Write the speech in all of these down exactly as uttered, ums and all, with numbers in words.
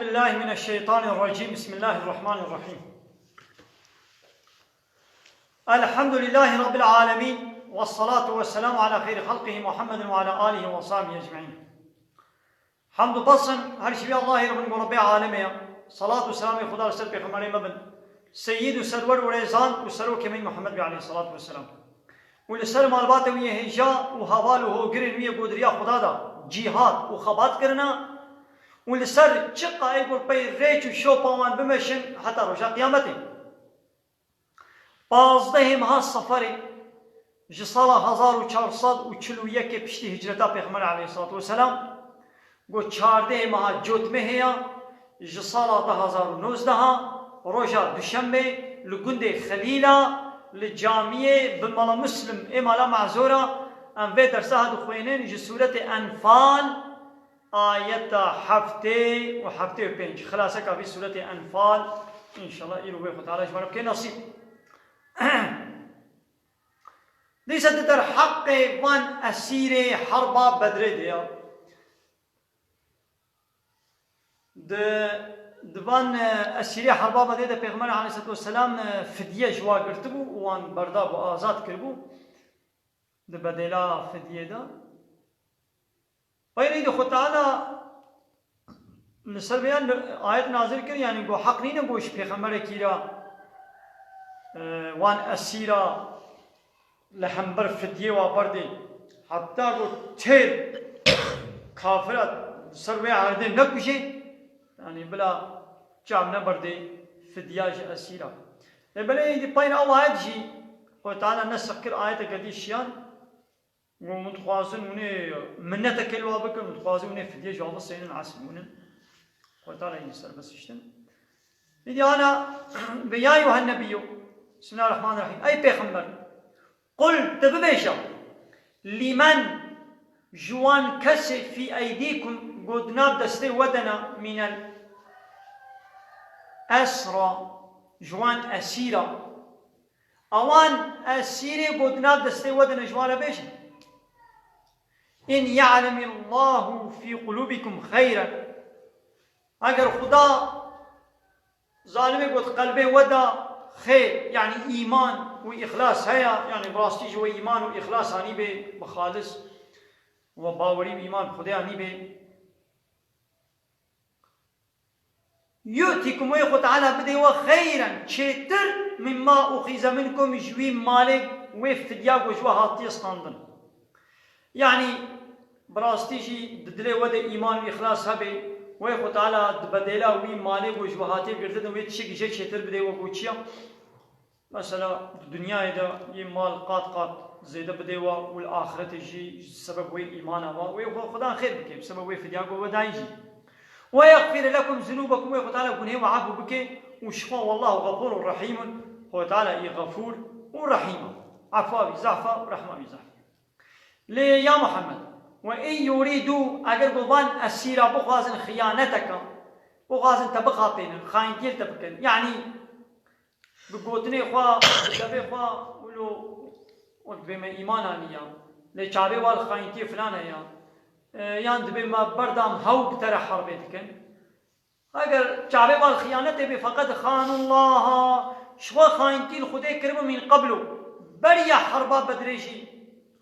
بالله من الشيطان الرجيم. بسم الله الرحمن الرحيم. الحمد لله رب العالمين، والصلاة والسلام على خير خلقه محمد وعلى آله وصحبه أجمعين. Hamd û pes in her ji vî Allahê re bin ku Rebbê alemê ye. Salat û selamê Xuda li ser pêxemberê me bin. Seyyid û serwer û rêzan û serokê me Muhammed bî aleyhissalatu vesselam. Û li ser malbatê wî yê hêja û heval û hogirên wî yê ku di riya Xuda de cîhad û xebat kirine û li ser çiqa ê ku pey rêç û şopa wan bimeşin heta roja qiyametê. Pazdehê meha Seferê ji sala hezar û çar sed û çil û yekê piştî hicreta Pêxember aleyhissalatu vesselam, ku çardehê meha Cotmehê ya ji sala du hazar û nozdeh, roja Duşembê li gundê Xelîla li camiyê bi Mala Muslim ê Mala Mazora em vê dersa dixwênin ji sûretê Enfal, ayeta heftê û heftê û pênc, xilaseka vî sûretê Enfal, înşallah îro wê Xwe Teala ji me re bike nesîb. Dîsa di derheqê van esîrê herba Bedrê de ya. Di, di van, e, esîrê herba Bedrê de Pêxember aleyhissalatu vesselam, e, fidye ji wa girtibû û wan berdabû, azad kiribû. Di bedêla fidyê de. Peyvê de Xwe Teala li ser vêyan ayet nazil kir, yanî ku heq nîne ku ji pêxemberekî re, e, wan esîra li hember fidyê wa berdê. Heta ku têr kafira ser wê erdê nekujê, yanî bila çav neberdê fidya ji esîra. Lê belê êdî peyra ew ayet jî Xwe Teala nesix kir, ayeteke dî şiyan. Û min dixwazin hûnê minneteke li wa bikin, min dixwazin hûnê fidyê ji wa bisênin, esîr bûnin. Xwe Teala yî serbest hiştin. Îdî ana bi ya eyyuhen nebiyyu. Bismillahirrahmanirrahîm. Ey pêxember, qul, tu bibêje, lîmen, ji wan kesê fî eydîkum, ku di nav destê we de ne, mînel esra, ji wan esîra. Ewan esîrê ku di nav destê we de ne, ji wan re bêjin. In ya'lemillahu fî qulûbikum xeyren. Eger Xuda zalimê ku di qelbê we de xêr, yanî îman û îxlas heye, yanî bi rastî ji we îman û îxlas anîbê, bi xalis we bawerî û îman bi Xwedê anîbê, Yu'tikum, wê Xwe Teala bidê we xeyren, çêtir, mimma uxize minkum, ji wî malê wê fidya ku ji we hatiye standin. Yanî, bi rastî jî di dilê we de îman û îxlas hebe, wê Xwe Teala di bedêla wî malê ku ji we hatiye girtin, wê tiştekî jê çêtir bidê we ku çi ya? Mesela, di dinyayê de yê mal qat qat zêde bidê we û li axretê jî sebeb wê îmana we, wê xwe Xudan xêr bike, bi sebeb wê fidya ku we dayî jî. Ve yexfir lekum zunûbekum, wê Xwe Teala gunehê we efû bike û ji xwe, wallahu xefûrun rehîmun, Xwe Teala î xefûr û rehîm e. Efwa wî zehf e û rehma wî zehf e. Lê ya Muhammed, ve in yurîdû, eger ku van esîra bixwazin xiyaneteke, bixwazin te bixapênin, xayintiyê li te bikin, yanî, bi gotinê xwe, bi devê xwe, wilo, wek dibê me îman anî ya. Lê çavê wa li xayintiyê filan heye. E, yan dibê me berdam hew bi te re herbê dikin. Eger çavê wa li xiyanetê bê, feqed xanullaha, ji xwe xayintî li Xwedê kiribû min qeblu. Beriya herba Bedrê jî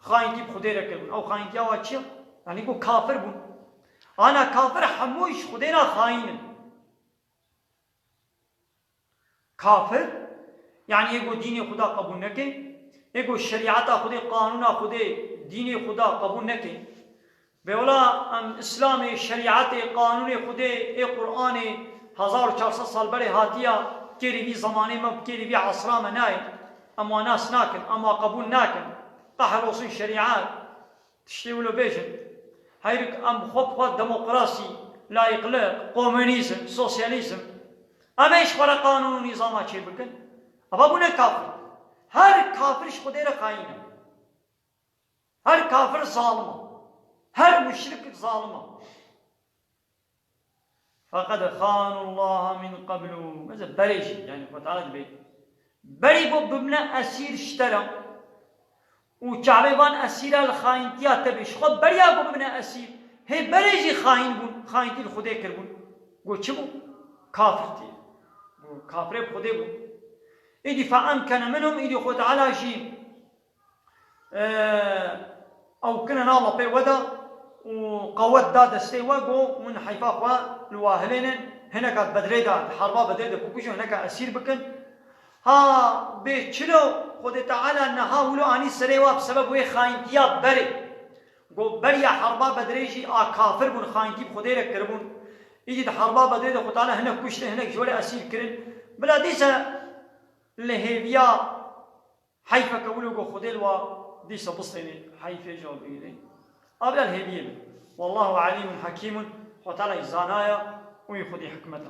xayintî bi Xwedê re kiribûn. Ew xayintiya wa çi ye? Yanî ku kafir bûn. Ana kafir hemû ji Xwedê re xayîn in. Kafir, yanî ê ku dînê Xuda qebûl neke, ê ku şerîeta Xwedê, qanûna Xwedê, dînê Xuda qebûl neke. Bê wela em Îslamê, şerîetê, qanûnê Xwedê, ê Qur'anê hezar û çar sed sal berê hatiya, kêrî vî zemanê me, kêrî vî esra me nayê. Em wa nas nakin, em wa qebûl nakin. Qehrolsun şerîet. Tiştê wilo bêjin. Heyrik em xwe bi xwe demokrasî, layîqlik, komunîzm, sosyalîzm, em ê ji xwe re qanûn û nîzama çêbikin. Eva bûne kafir. Her kafir ji Xwedê re xayîn e. Her kafir zalim e. Her muşrik zalim e. Feqed xanullaha min qeblu. Mesela berê jî, yanî Xwe Teala dibê. Berî ku bibine esîr ji te re û çavê van esîra li xayintiya te bê. Ji xwe beriya ku bibine esîr, hê berê jî xayîn bûn, xayintî li Xwedê kirbûn. Got çi bû? Kafirtî. Got kafirê bi Xwedê bû. Îdî feemkene minhum, îdî Xwe Teala jî, e, ew kine nava pê we de û qewet da destê we, got, hûn heyfa xwe li wa hilênin, hineka di Bedrê de, di herba Bedrê de bikujin, hineka esîr bikin. Ha, bê çilo Xwedê Teala niha wilo anî serê wa bi sebeb wê xayîntiya berê. Got, beriya herba Bedrê jî a kafir bûn, xayîntî bi Xwedê re kiribûn. Îdî di herba Bedrê de Xwedê Teala hinek kuştin, hinek ji we re esîr kirin. Bila dîse li hêviya heyfeke wilo got Xwedê li wa dîse bistênê, heyfê ji wa bigîrê. A bila li hêviyê bin. Wallahu alîmun hekîmun, Xwedê Teala jî zana ya û yî Xwedê hikmet e.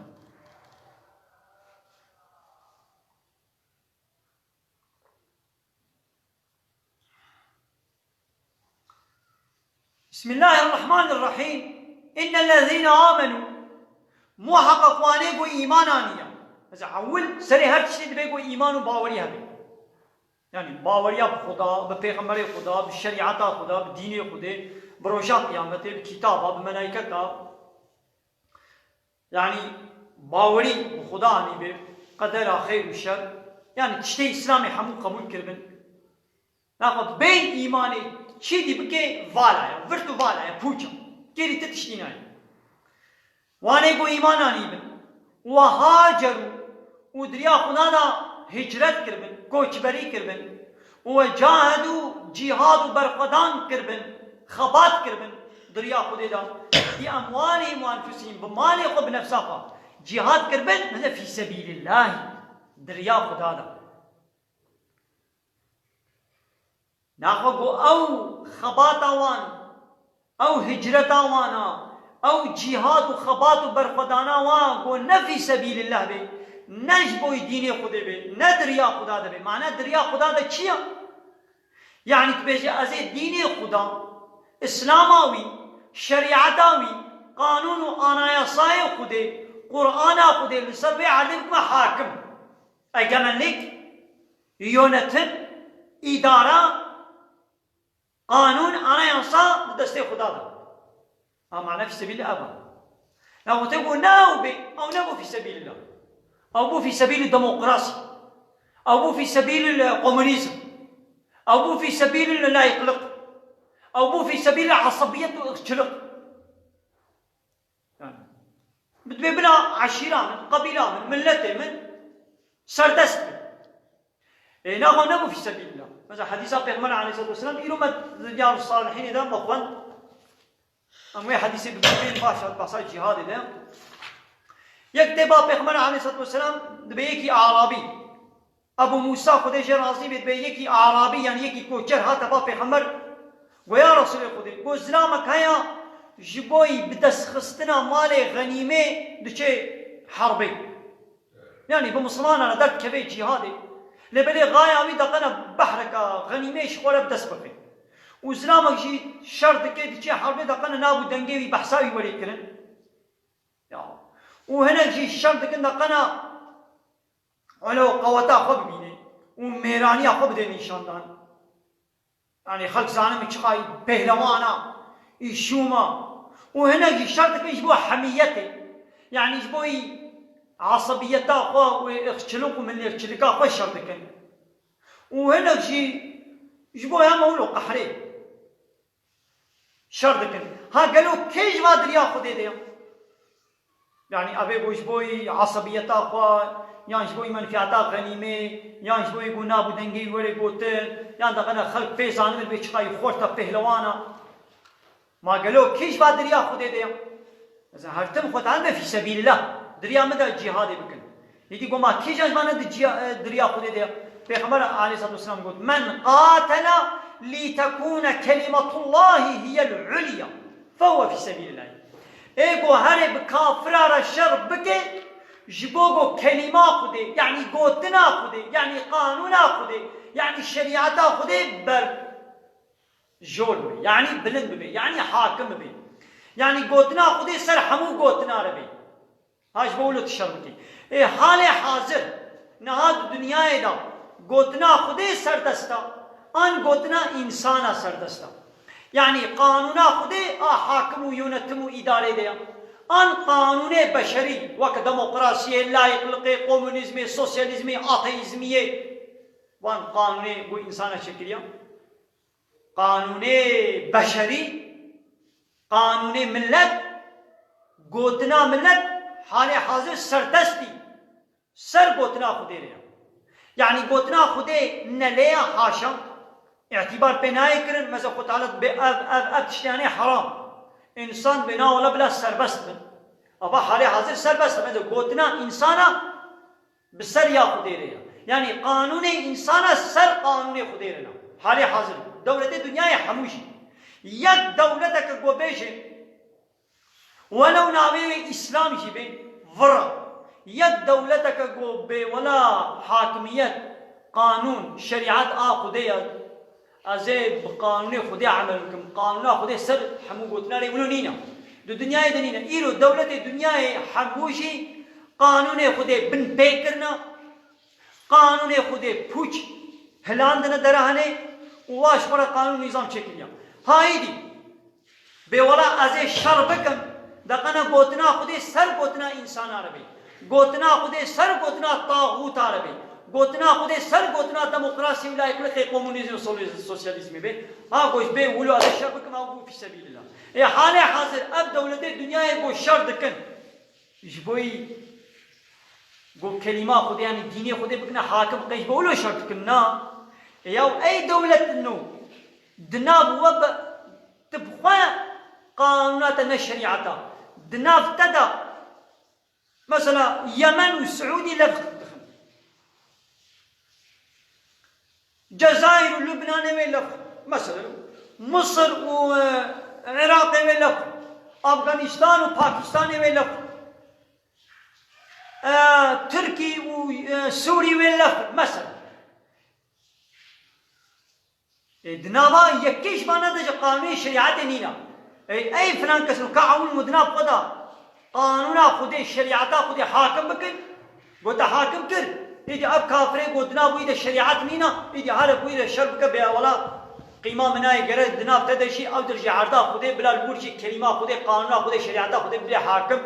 Bismillahirrahmanirrahîm. Înnellezîne âmenû. Muheqeq wanê ku îman aniye. Mesela ewil serê her tiştî dibe ku îman û bawerî hebe. Yani baweriya bi Xuda, bi pêxemberê Xuda, bi şerîeta Xuda, bi dînê Xudê, bi roja qiyametê, bi kitaba, bi melayketa. Yani bawerî bi Xuda anî be, qedera xeyr û şer, yani tiştê Îslamê hemû qebûl kiribin. Naxwe bê îmanê çi dî bike vala ye, virt û vala ye, pûç e. Kêrî ti tiştî nayê. Wanê ku îman anîbin. Ve haceru, û di riya Xuda da hicret kiribin, koçberî kiribin. Ve cahedû, cîhad û berxwedan kiribin, xebat kiribin di riya Xudê de. Bi emwalihim ve enfusihim, bi malê xwe, bi nefsa xwe cîhad kiribin, mesela fî sebîlillahî, di riya Xuda de. Naxwe ku ew xebata wan, ew hicreta wan a, ew cîhad û xebat û berxwedana wan ku ne fî sebîlillah be, ne ji bo dînê Xwedê be, ne di riya Xuda de be. Mane di riya Xuda de çi ye? Yanî tu bêje ez ê dînê Xuda, Îslama wî, şerîeta wî, qanûn û anayasayê Xwedê, Qur'ana Xwedê li ser vê erdê bikime hakim. Egemenlik, yönetim, îdara, qanûn, anayasa di destê Xuda de. A mane fî sebîlî ev e. Ya gote ku ne ew bê, ew nebû fî sebîlillah. Ew bû fî sebîlî demokrasî. Ew bû fî sebîlî komunîzm. Ew bû fî sebîlî layîqlik. Ew bû fî sebîlî esebiyet û ixçilik. Yani, dibê bila eşîra min, qebîla min, milletê min serdest bin. Ê, naxwe nebû fî sebîlillah. Mesela hedîsa Pêxember aleyhissalatu vesselam, îro me di Riyadus Salihînê de me xwend. Em wê hedîsê bibînin baş e, behsa cîhadê de. Yek tê ba Pêxember aleyhissalatu vesselam dibê yekî Arabî. Ebu Musa, Xwedê jê razî bê, dibê yekî Arabî, yani yekî koçer hate ba Pêxember, goya Resûlê Xwedê, got, zilamek heye ji bo yî bi destxistina malê xenîmê diçe herbê. Yani bi misilmanan re derdikeve cîhadê. Lê belê xaya wî deqene behreke xenîmê ji xwe re bi dest bixe. Û zilamek jî şer dike, diçe herbê, deqene nab û dengê wî, behsa wî were kirin. Ya. Û hinek jî şer dikin, deqene Elo qeweta xwe bibîne û mêraniya xwe bide nîşandan. Yanî xelk zanin min çiqa pehlewan a, î şûm a. Û hinek jî şer dikin ji bo hemiyetê. Yanî ji bo î esebiyeta xwe û ê ixçilik û milletçilika xwe şer dikin. Û hinek jî ji bo hema wilo qehrê şer dikin. Ha gelo kê ji va diriya Xwedê de ye? Yanî evê ku ji bo yî esebiyeta xwe, yan ji bo yî menfiyeta xenîmê, yan ji bo yî ku nab û dengê wî were gotin, yan deqene xelk pê zanibin bê çiqa yî xorta pehlewan a. Ma gelo kî ji va diriya Xwedê de ye? Mesela her tim xwe dane fî sebîlillah. Diriya min de cîhadê bikin. Êdî goma kîjan ji vane di ciya-, e, diriya Xwedê de? Pêxember aleyhissalatu vesselam got, "Men qatele li tekune kelimetullahi hiyel ulya, fehuve fî sebîlillah." Ê ku herê bi kafira re şer bike, ji bo ku kelîma Xwedê, yanî gotina Xwedê, yanî qanûna Xwedê, yanî şerîeta Xwedê ber jol be, yanî bilind bibe, yanî hakim bibe. Yanî gotina Xwedê ser hemû gotina re be. Ha ji bo wilo tu şer bikî. Ê halê hazir, niha di dinyayê de gotina Xwedê serdest e, an gotina însana serdest e. Yanî qanûna Xwedê a hakim û yönetim û îdarê de ye. An qanûnê beşerî, wek demokrasiyê, layîqliqê, komunîzmê, sosyalîzmê, ateîzmiyê, wan qanûnê ku însana çêkiriya. Qanûnê beşerî, qanûnê milet, gotina milet halê hazir serdest î. Ser gotina Xwedê re ye. Yanî gotina Xwedê ne lê ye, haşa. Îtîbar pê nayê kirin, mesela Xwe Teala dibê ev, ev, ev tiştê yanê heram. Însan dibê na wela bila serbest bin. Ava halê hazir serbest e. Mesela gotina însana bi ser ya Xwedê re ye. Yanî qanûnê însana ser qanûnê Xwedê re ne. Halê hazir. Dewletê dinyayê hemû jî. Yek dewleteke ku bêje, welew navê wê Îslam jî bê, vir e. Yek dewleteke ku bê wela hakimiyet, qanûn, şerîet a Xwedê ye, ez ê bi qanûnê Xwedê emel bikim. Qanûna Xwedê ser hemû gotina rê wilo nîne. Di dinyayê de nîne. Îro dewletê dinyayê hemû jî qanûnê Xwedê bin pê kirine. Qanûnê Xwedê pûç hilandine derehanê û wa ji xwe re qanûn nîzam çêkiriya. Ha êdî, bê wela ez ê şer bikim, deqene gotina Xwedê ser gotina însana re bê. Gotina Xwedê ser gotina taxûta re bê. Gotina Xwedê ser gotina demokrasî û layîqliqê, komunîzm û sosyalîzmê bê. Ha goş bê wilo ez ê şer bikim, ha bû fî sebîlillah. Ê halê hazir ev dewletê dinyayê ku şer dikin. Ji bo yî ku kelîma Xwedê, yanî dînê Xwedê bikine hakim, qey ji bo wilo şer dikin, na? Ê yaw ey dewlet no, di nav we bi, tu bi xwe qanûna te ne şerîeta. Di nav te de, mesela Yemen û Siûdî lev dixin. Cezayir û Lubnanê wê lev, mesela, Misir û, e, Iraqê wê lev, Afganîstan û Pakistanê wê lev, e, Tirkî û, e, Sûrî wê lev, mesela. Ê, di nava yekê ji vana de ji qanûnê şerîetê nîne. Ê, ey filan kes û ka ewil û di nav xwe de qanûna Xwedê, şerîeta Xwedê hakim bikin, gote hakim kir, îdî ev kafirê got di nav wî de şerîet nîne, îdî here ku wî de şer bike bê wela qîma min nayê gere di nav te de jî ew dir jî erda Xwedê bila li wir jî kelîma Xwedê, qanûna Xwedê, şerîeta Xwedê bibê hakim,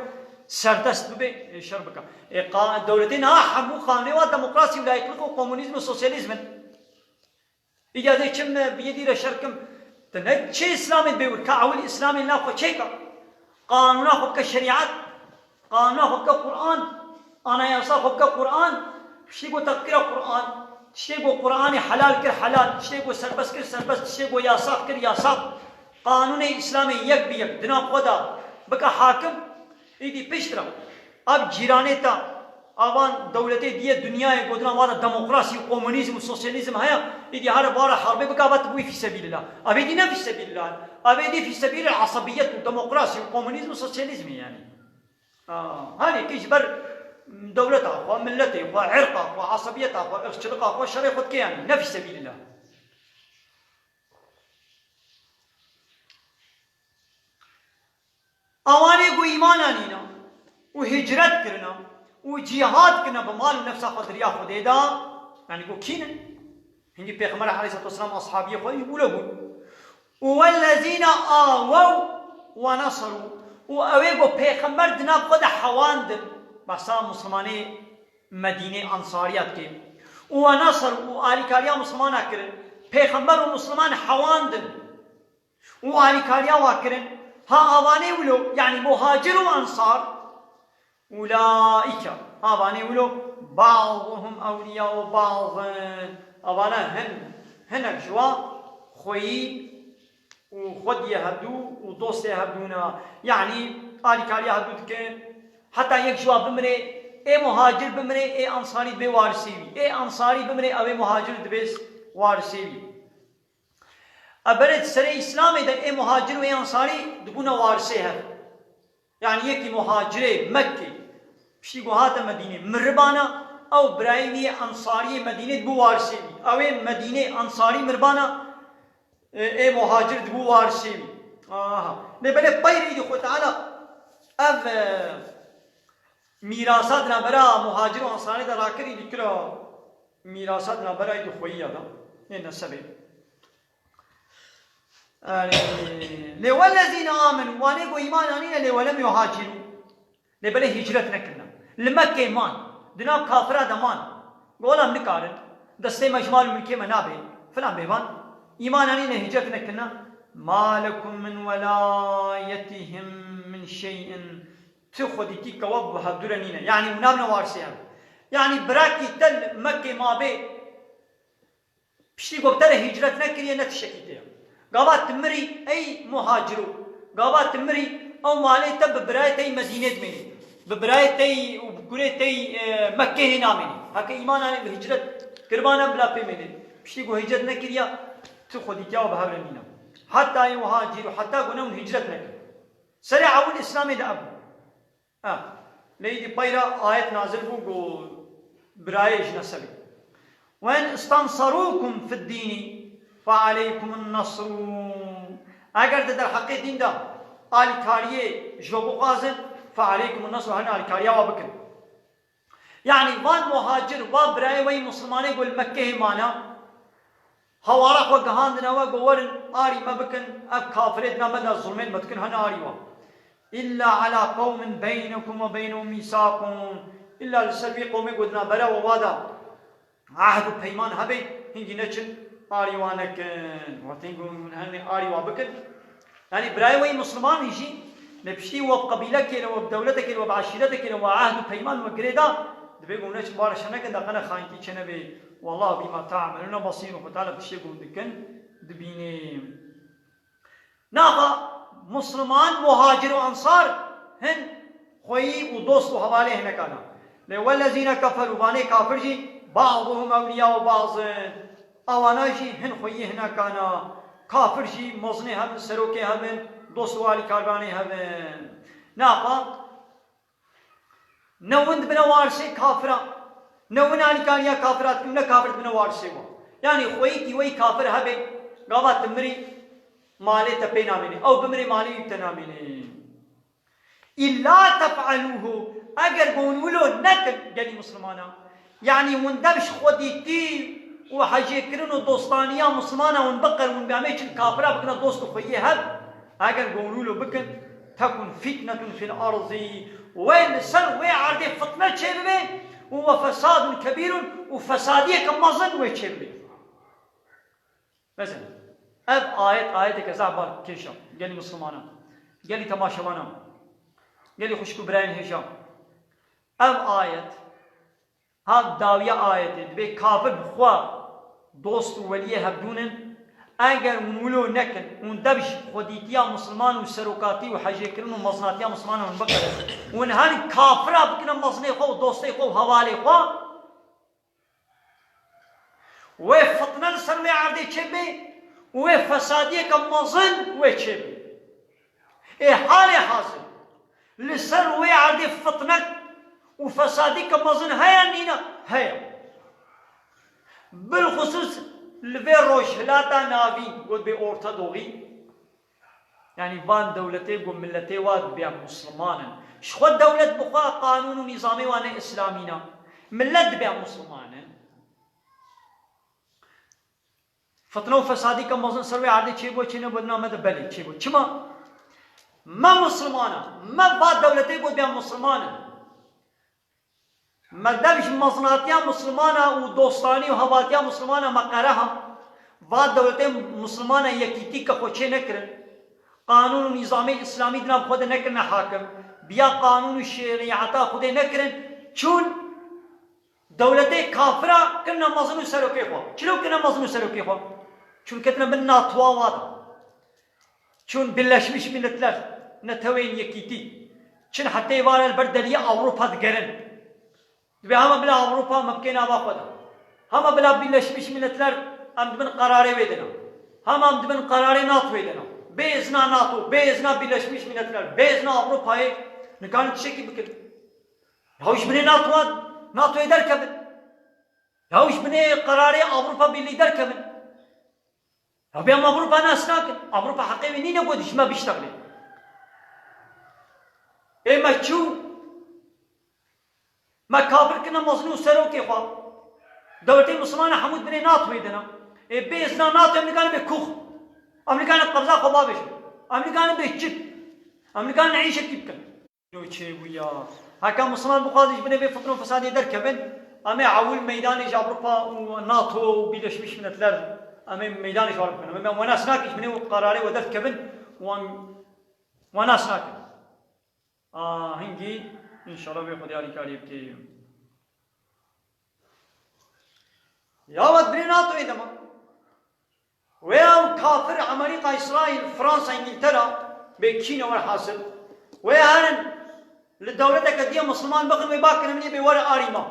serdest bibe, ê, şer bike. Ê, qa-, dewletê niha hemû qanûnê wa demokrasî û layîqliq û komunîzm û sosyalîzm in. Îdî ez ê çim bi yedî re şer kim? Ti ne çi Îslamê bê wir, ka ewil Îslamê nav xwe çêka. Qanûna xwe bike şerîet, qanûna xwe bike Quran, anayasa xwe bike Quran, tiştê ku teqîra Quran, tiştê ku Quranê helal kir helal, tiştê ku serbest kir serbest, tiştê ku yasax kir yasax. Qanûnê Îslamê yek bi yek di nav xwe de bike hakim, îdî piştre ev cîranê te, avan dewletê diye dinyayê gotina wa de demokrasî û komunîzm û sosyalîzm heye, îdî here vara herbê bika, ava tu bûyî fî sebîlillah. Ev êdî ne fî sebîlillah. Ev êdî fî sebîlil esebiyet û demokrasî û komunîzm û sosyalîzmê yanî. Ha, herî kî ji ber dewleta xwe, miletê xwe, irqa xwe, esebiyeta xwe, irqçiliqa xwe, şerê xwe dike yanî. Ne fî sebîlillah. Awanê ku îman anîne û hicret kirine û cîhad kirine bi mal û nefsa xwe di riya Xwedê de, yanî ku kî ne? Hingî Pêxember aleyhisselatu vesselam ashabiyê xwe wilo bûn. Û wellezîne awew we neserû. Û ew ê ku Pêxember di nav xwe de hewandin. Behsa Muslimanê Medînê Ensariya dike. Û we neserû û alîkariya Muslimana kirin. Pêxember û Musliman hewandin. Û alîkariya wa kirin, ha avanê wilo, yanî muhacir û ensar, ulaîke, avanê wilo, ba'duhum ewliya'u ba'din, avana hin, hinek ji wa xweyî û xwediyê hevdû û dostê hevdû ne, yanî alîkariya hevdû dikin, heta yek ji wa bimire, ê muhacir bimire, ê ensarî dibê warisê wî, ê ensarî bimire, ew ê muhacir dibê warisê wî. Ev berê di serê Îslamê de ê muhacir û ê ensarî dibûne warisê hev. Yanî yekî muhacirê Mekkê piştî ku hate Medînê miribana, ew birayê wî yê ensariyê Medînê dibû warisê wî. Ew ê Medînê ensarî miribana, e, ê muhacir dibû warisê wî. Aha. Lê belê peyre îdî Xwe Teala ev, e, mîrasa di navbera muhacir û ensarê de rakirî dikira. Mîrasa di navbera îdî xweyî ya da. Ê nesebê. Lê wellezîne amenû, wanê ku îman anîne, lê welem yuhacirû. Lê belê hicret nekirine. Li Mekkê man. Di nav kafira de man. Got, wela em nikarin. Destê me ji mal û milkê me nabê. Filan bêvan. Îman anîne, hicret nekirine. Ma lekum min welayetihim min şey'in. Tu xwedîtî ke we bi hevdû re nîne. Yanî û nabine warisê hev. Yanî birakî te li Mekkê mabê. Piştî ku bi te re hicret nekiriye, ne tiştekî tê ye. Gava tu mirî ey muhaciro, gava tu mirî ew malê te bi birayê te yî Medînê dimênî. Bi birayê te yî û bi kurê te yî, e, Mekkê hê namênî. Heke îman anî bi hicret kiribane bila pê mênê. Piştî ku hicret nekiriye, tu xwedîtiya we bi hev re nîne. Heta yuhacîru, heta ku newin hicret nekin. Serê ewil Îslamê de ev bû. Ha. Lê îdî peyra ayet nazil bû ku birayê ji nesebê. Ve in istansarukum fid dînî fe aleykumun nasru. Eger di derheqê dîn de alîkariyê ji we bixwazin, fe aleykumun nasru, herin alîkariya we bikin. Yanî van muhacir, van birayê we yî Mislimanê ku li Mekkehê mane, hawara xwe gihandine we, got, werin arî me bikin, ev kafirê di nav me de zulmên me dikin, hene arî we. Îlla ala qewmin beynekum ve beynehum mîsaqun. Îlla li ser wî qewmê ku di navbera we wa de ehd û peyman hebe, hingî neçin arî wa nekin. Wextên ku hûn hene arî wa bikin, Yanî birayê we yî Misliman jî, ne piştî we bi qebîlekê re, we bi dewletekê re, we bi eşîretekê re, we ehd û peyman we girê da, divê ku hûn neçin bare şer nekin, de qene xayintî çênebê. Wallahu bima ta'melûne basîr, Xwe Teala tiştê ku hûn dikin, dibînê. Naxa Misliman, muhacir û ensar hin xweyî û dost û hevalê hinekana. Lê wellezîne keferû, vanê kafir jî, ba'duhum ewliya'u ba'din. Awana jî hin xweyî hinekana. Kafir jî mezinê hev in, serokê hev in, dost û alîkarvanê hev in. Nafa ne win dibine warisê kafira, ne win alîkariya kafira dikin, ne kafir dibine warisê wan. Yanî xweyîkî we yî kafir hebe, gava tu mirî malê te pê namênê. Ew bimirê malê wî bi te namênê. Îlla tef'elûhu, eger ku hûn wilo nekin gelî Mislimana, yanî hûn dev ji xwedîtî û hejêkirin û dostaniya Mislimana hûn biqerin, hûn bi em ê çin kafira bikine dost û xweyiyê hev, eger ku hûn wilo bikin, tekun fitnetun fil erdî, wê li ser wê erdê fitne çêbibe û we fesadun kebîrun û fesadiyeke mezin wê çêbibe. Mesela, ev ayet, ayeteke zehf bar kêşa, gelî Mislimana, gelî temaşevana, gelî xwişk û birayên hêja. Ev ayet, ha dawiya ayetê, dibê kafir bi xwe dost û weliyê hevdûn in, eger hûn wilo nekin, hûn dev ji xwedîtiya Misliman û serokatî û hejêkirin û mezinatiya Misliman hûn biqerin, hûn herin kafira bikine mezinê xwe û dostê xwe û hevalê xwe, Wê fitne li ser wê erdê çêbê û wê fesadiyeke mezin wê çêbê. Ê halê hazir li ser wê erdê fitne û fesadîke mezin heye nîne? Heye. Bilxusûs li vê Rojhilata Navîn, got bê Orta Doğî, Yanî van dewletê ku miletê wa dibe Musliman in. Ji xwe dewlet bi xwe qanûn û nîzamê wa ne îslamî ne. Milet dibe Musliman in. Fitne û fesadî ke mezin ser wê erdê çêbû, çê nebû, di nav me de belê çêbû. Çima? Me Musliman in. Me va dewletê ku dibe Musliman in. Me dev ji mezinatiya Muslimana û dostanî û hevatiya Muslimana me qereha. Va dewletê Muslimana yekîtî ke xwe çê nekirin. Qanûn û nîzamê Îslamî di nav xwe de nekirine hakim. Biya qanûn û şerîeta Xwedê nekirin. Çûn dewletê kafira kirine mezin û serokê xwe. Çilo kirine mezin û serokê xwe? Çûn ketine bin natowa wa de. Çûn Birleşmiş Milletler, Netewên Yekîtî, çin hetê vare li ber deriyê Ewropa digerin. Dibê hema bila Ewropa me bikê nava xwe de. Hema bila Birleşmiş Milletler em di bin qerarê wê de ne. Hema em di bin qerarê natoyê de ne. Bê izna nato, bê izna Birleşmiş Milletler, bê izna Ewropayê nikarin tiştekî bikin. Ya ji binê natoya, natoyê derkevin. Ya ji binê qerarê Ewropa Birlî derkevin. Ew bê em Ewropa nas nakin. Ewropa heqê wê nîne ku ji me biştexilê. Ê me çû, me kafir kirine mezin û serokê xwe. Dewletê Mislimane hemû di binê natoyê de ne. Ê bê izna nato em nikarin bê kux. Em nikarin qebza xwe bavêjin. Em nikarin bê çit. Em nikarin îşekî bikin. çêbûya. Heke Misliman bixwazin ji binê vê fitne û fesadê derkevin, em ê ewil meydanê ji Ewropa û NATO û Birleşmiş Milletler, em ê meydanê ji wan bikin. Em ê wan nas nakin ji binê wê qerarê we derdikevin, wan, wan nas nakin. A, hingî, înşallah wê Xwedê alîkariyê bike. Ya we di binê NATOyê de ma. Wê ew kafir Amerîka, Îsraîl, Fransa, Îngiltera, bê kîne werhasil. Wê herin li dewleteke diye Misliman bixin, wê bakine min ê bê were arî ma.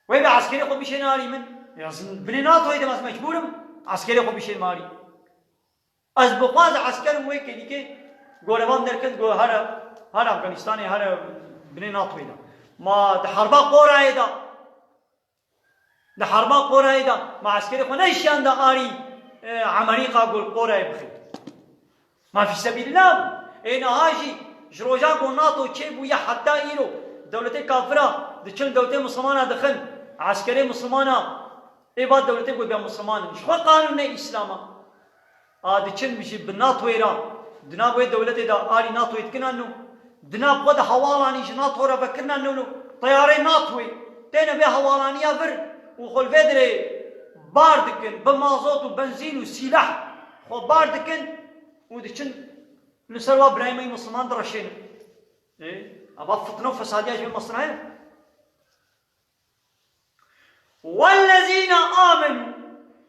Wê bê eskerê xwe bişêne arî min. Ya ez binê NATOyê de ez mecbûr im eskerê xwe bişênim arî. Ez bixwaz esker û wê kêlîkê gorevan derkin, go here, here Afganistanê, here binê NATOyê de. Ma di herba qorayê de, di herba qorayê de, ma eskerê xwe neşiyanda arî, e, Amerîka, go li qorayê bixin. Ma fî sebîlillah bû. Ê niha jî ji roja ku NATO çêbûye heta îro dewletê kafira diçin dewletê Mislimana dixin, eskerê Mislimana ê va dewletê ku be Misliman in. Ji xwe qanûn ne Îslam a. A diçin jî bi NATOyê re, di nav wê dewletê de arî NATOyê dikin an no. Di nav xwe de hewalanî ji NATO re vekirina no no. Teyarê NATOyê têne vê hewalaniya vir û xwe li vê dirê bar dikin, bi mazot û benzîn û sîlah xwe bar dikin û diçin li ser wa birayê me yî Misliman direşênin. Ê, eva fitne û fesadiya ji vê Misliman heye. Wellezîne amenû,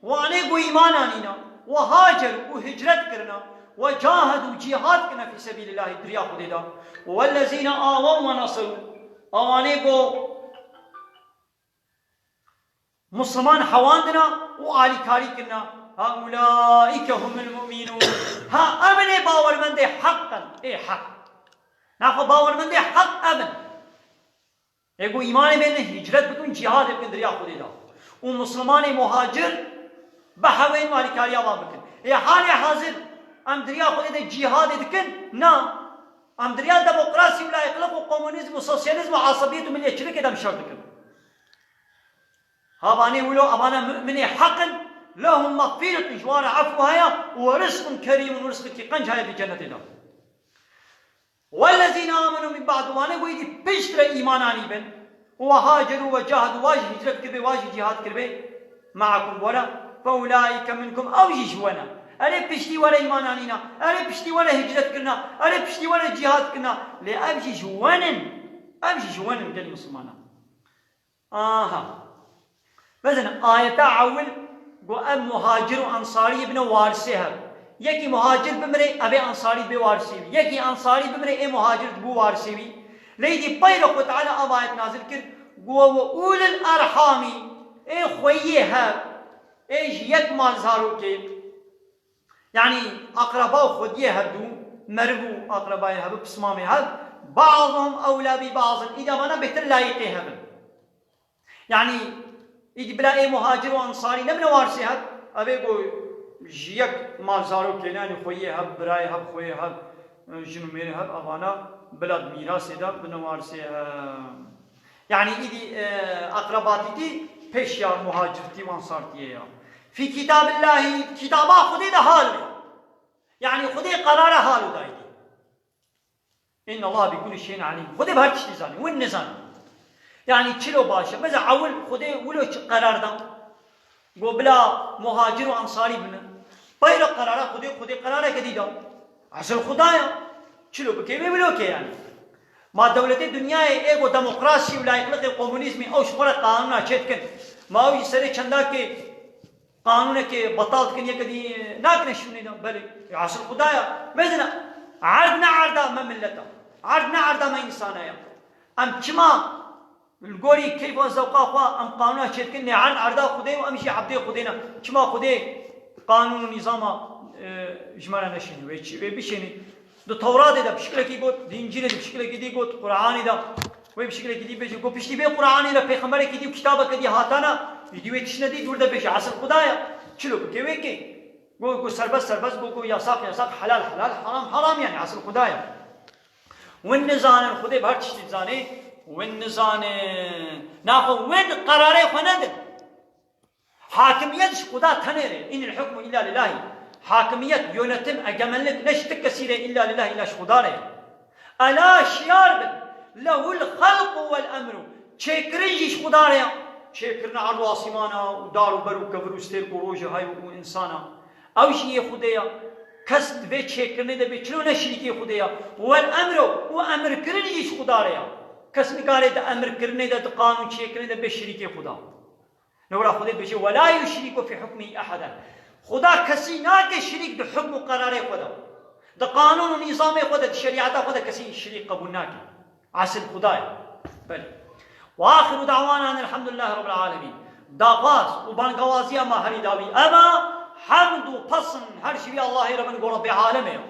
wanê ku îman anîna, we hacerû û hicret kirina, we cahedû, cîhad kirine fî sebîlillahî, di riya Xwedê de. Wellezîne awew we neserû, ewanê ku Misliman hewandina û alîkarî kirina. Haulaîke humul mu'minûn. Ha, ev in ê bawermendê heq in, ê heq. Naxwe bawermendê heq ev in. Ê ku îmanê bêne hicret bikin, cîhadê bikin di riya Xwedê de. Û Mislimanê muhacir bihewên û alîkariya wan bikin. Ê halê hazir em di riya Xwedê de cîhadê dikin? Na. Em di riya demokrasî û layîqliq û komunîzm û sosyalîzm û asabiyet û milliyetçilikê de em şer dikin. Havanê wilo, evana mu'minê heq in, lehum mexfîretun, ji wan re efû heye, û rizqun kerîmun, û rizqekî qenc heye di cennetê de. Wellezîne amenû min ba'd, û wanê ku êdî piştre îman anîbin, û hacerû we cahedû, wa jî hicret kiribê, wa jî cîhad kiribê, me'akum, bi we re, fe ulaîke minkum, ew jî ji we ne. Erê piştî we re îman anîna, erê piştî we re hicret kirina, erê piştî we re cîhad kirina, lê ev jî ji we nin, ev jî ji we nin gelî Mislimana. Aha. Mezin ayeta ewil got, ev muhacir û ensarî bine warisê hev. Yekî muhacir bimire, evê ensarî bê warisê wî. Yekî ensarî bimire, ê muhacir dibû warisê wî. Lê dî peyre Xwe Teala ev ayet nazil kir, got, we ulil erhamî, ê xweyiyê hev, ê ji yek mal zarokê. Yanî akraba û xwediyê hev dû, meriv û akrabayê hev, pismamê hev, ba'duhum ewla bi ba'din, îda vana bêtir layîqê hev in. Yanî, îdî bila ê muhacir û ensarî nebine warisê hev, ev ê ku ji yek mal zarokê ne, yanî xweyê hev, birayê hev, xweyê hev, jin û mêrê hev, evana bila di mîrasê de bine warisê hev. Yanî, îdî, e, akrabatîtî pêş ya muhacirtî û ensartiyê ya. Fî kitâbillahî, kitaba Xwedê de hal e. Yanî, Xwedê qerara hal û dayî. Inna Allah bi kulli şeyin alim. Xwedê bi her tiştî zanî. Win nizanî. Yanî çilo baş e. Mesela ewil Xwedê wilo çi qerar da? Go bila muhacir û ensarî bine. Peyra qerara Xwedê, Xwedê qerareke dî da. Esil Xuda ya. Çilo bike wê wilo ke yanî. Ma dewletê dinyayê ê go demokrasî û layîqliqê komunîzmî ew ji xwe re qanûna çêdikin. Ma ew ji serê çendakê qanûnekê betal dikin, yeke dî nakine şûnê de. Belê, ya esil Xuda ya. Mezina, erd ne erda me millet a. Erd ne erda me însana ya. Em çima li gorî keyfa zewqa xwe em qanûna çêdikin, lê erd erda Xwedê û em jî ebdê Xwedê ne. Çima Xwedê qanûn û nîzama, e, ji me re neşînî? Wê çi, wê bişênî. Di Tewratê de bi şiklekî got, di Încîlê de bi şiklekî dî got, Quranê de wê bi şiklekî dî bêje. Got piştî vê Quranê de pêxemberekî dî û kitabeke dî hatana, îdî wê tiştine dî dûr de bêje, esil Xuda ya. Çilo bike wê kê? Got, got serbest serbest, got, got yasak yasak, helal helal, haram haram, yanî esil Xuda ya. Win nizanin, Xwedê bi her tiştî dizanê, win nizanin. Naxwe win qerarê xwe nedin. Hakimiyet ji Xuda tenê re. Inil hukmu illa lillahi. Hakimiyet, yönetim, egemenlik ne ji ti kesî re illa lillahi, illa ji Xuda re. Ela şiyar bin, lehul xelqu vel emru. Çêkirin jî ji Xuda re ya. Çêkirina erd û asîmana û dar û ber û kevir û stêrk û rojê hay û însana. Ew jî yê Xwedê ya. Kes di vê çêkirinê de bê çilo ne şirîkê Xwedê ya. Wel emro û emirkirin jî ji Xuda re ya. Kes nikare di emirkirinê de, di qanûn çêkirinê de bê şirîkê Xuda. Lewra Xwedê dibêje, "Wela yuşrîku fî hukmî eheda." Xuda kesî nake şirîk di hukm û qerarê xwe de. Di qanûn û nîzamê xwe de, di şerîeta xwe de kesî şirîk qebûl nake. Esil Xuda ye. Belê. Wa axiru da'wana enel hamdulillahî rabbil alemîn. Daxwaz û bangawaziya ma herî dawî eva hemd û pesn her ji vî Allahî re bin ku Rebbê alemê ye.